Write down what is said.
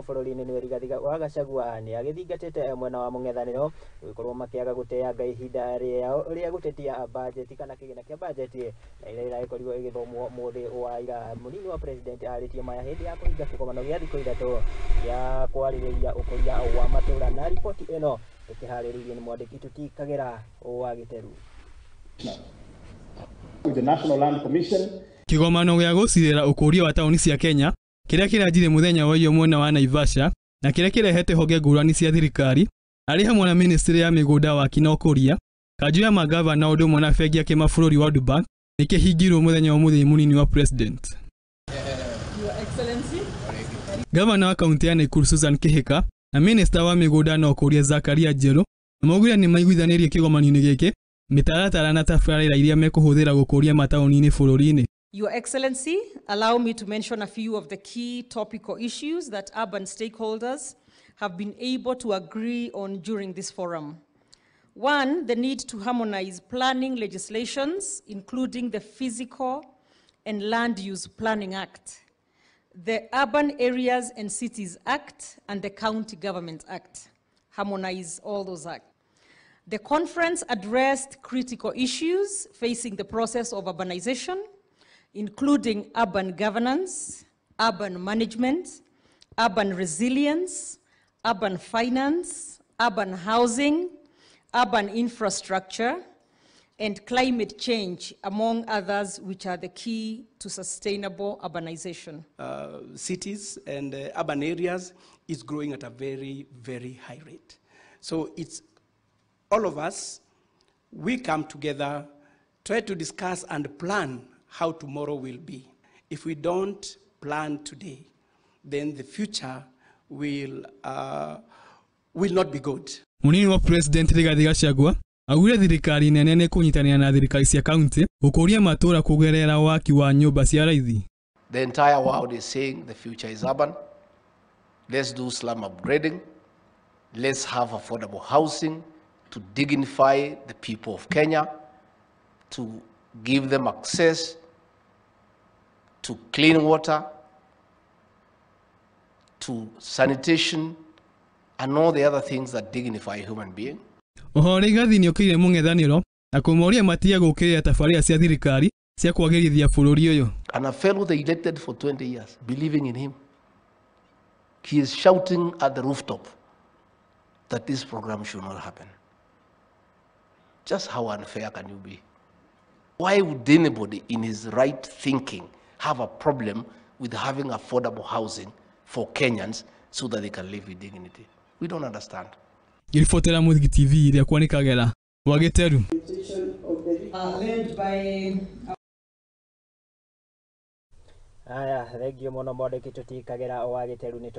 Gũkũ bũrũri-inĩ nĩwe Rigathi wa Gachagua nĩ agĩthingatĩte mwena wa mũng'ethanĩro gũgĩkorwo makĩaga gũteanga ihinda rĩao rĩa gũtetia bajeti kana kĩgĩna kĩa bajeti na ĩrĩa ĩragĩkorirwo ĩgĩthomwo mũthĩ wa ira. Mũnini wa president arĩtie maya hĩndĩ ya kũhinga kĩgomano gĩa thikũ 3 gĩa kwarĩrĩria ũkũria wa matũũra, na riboti ĩno ĩkĩharĩrĩirio nĩ mwandĩki Tuti Kagera wa Gĩteru. With the National Land Commission. Kĩgomano gĩa gũcirĩra ũkũria wa taũni cia Kenya kĩrĩa kĩranjirie mũthenya wa iyo mwena wa Naivasha na kĩrĩa kĩrehete honge ngũrani cia thirikari arĩ hamwe na ministry ya mĩgũnda, waki na ũkũria, kanjũ ya magavana ũndũ ũmwe na bengi ya kĩmabũrũri World Bank nĩkĩhingirwo mũthenya wa mũthĩ mũnini wa president. Your Excellency. Gavana wa kaunti ya Nakuru Susan Kihika na minista wa mĩgũnda na ũkũria Zakaria Njeru maugire nĩ maiguithanĩirie kĩgomano-inĩ gĩkĩ mĩtaratara na tabarĩra iria mekũhũthĩra gũkũria mataũni-inĩ bũrũri-inĩ. Your Excellency, allow me to mention a few of the key topical issues that urban stakeholders have been able to agree on during this forum. One, the need to harmonize planning legislations, including the Physical and Land Use Planning Act, the Urban Areas and Cities Act, and the County Government Act. Harmonize all those acts. The conference addressed critical issues facing the process of urbanization, including urban governance, urban management, urban resilience, urban finance, urban housing, urban infrastructure, and climate change, among others, which are the key to sustainable urbanization. Cities and urban areas is growing at a very, very high rate. So it's all of us, we come together, try to discuss and plan how tomorrow will be. If we don't plan today, then the future will not be good. Munini wa President Rigathi Gachagua augire thirikari nene nĩ kũnyitanĩra na thirikari cia kaunti gũkũria matũũra kũgerera waki wa nyũmba cia raithi. The entire world is saying the future is urban. Let's do slum upgrading. Let's have affordable housing to dignify the people of Kenya, to give them access to clean water, to sanitation, and all the other things that dignify a human being. Oho Rigathi nĩokĩire mũng'ethanĩro na kũmoria matige gũũkĩrĩra tabarĩra cia thirikari cia kwagĩrithia bũrũri ũyũ. And a fellow they elected for 20 years, believing in him, he is shouting at the rooftop that this program should not happen. Just how unfair can you be? Why would anybody in his right thinking have a problem with having affordable housing for Kenyans so that they can live with dignity? We don't understand. Ngĩribotera Mũthigi TV rĩakwa nĩ Kagera wa Gĩteru. Led by Aya, thengio mũno mwandĩki Tuti Kagera wa Gĩteru.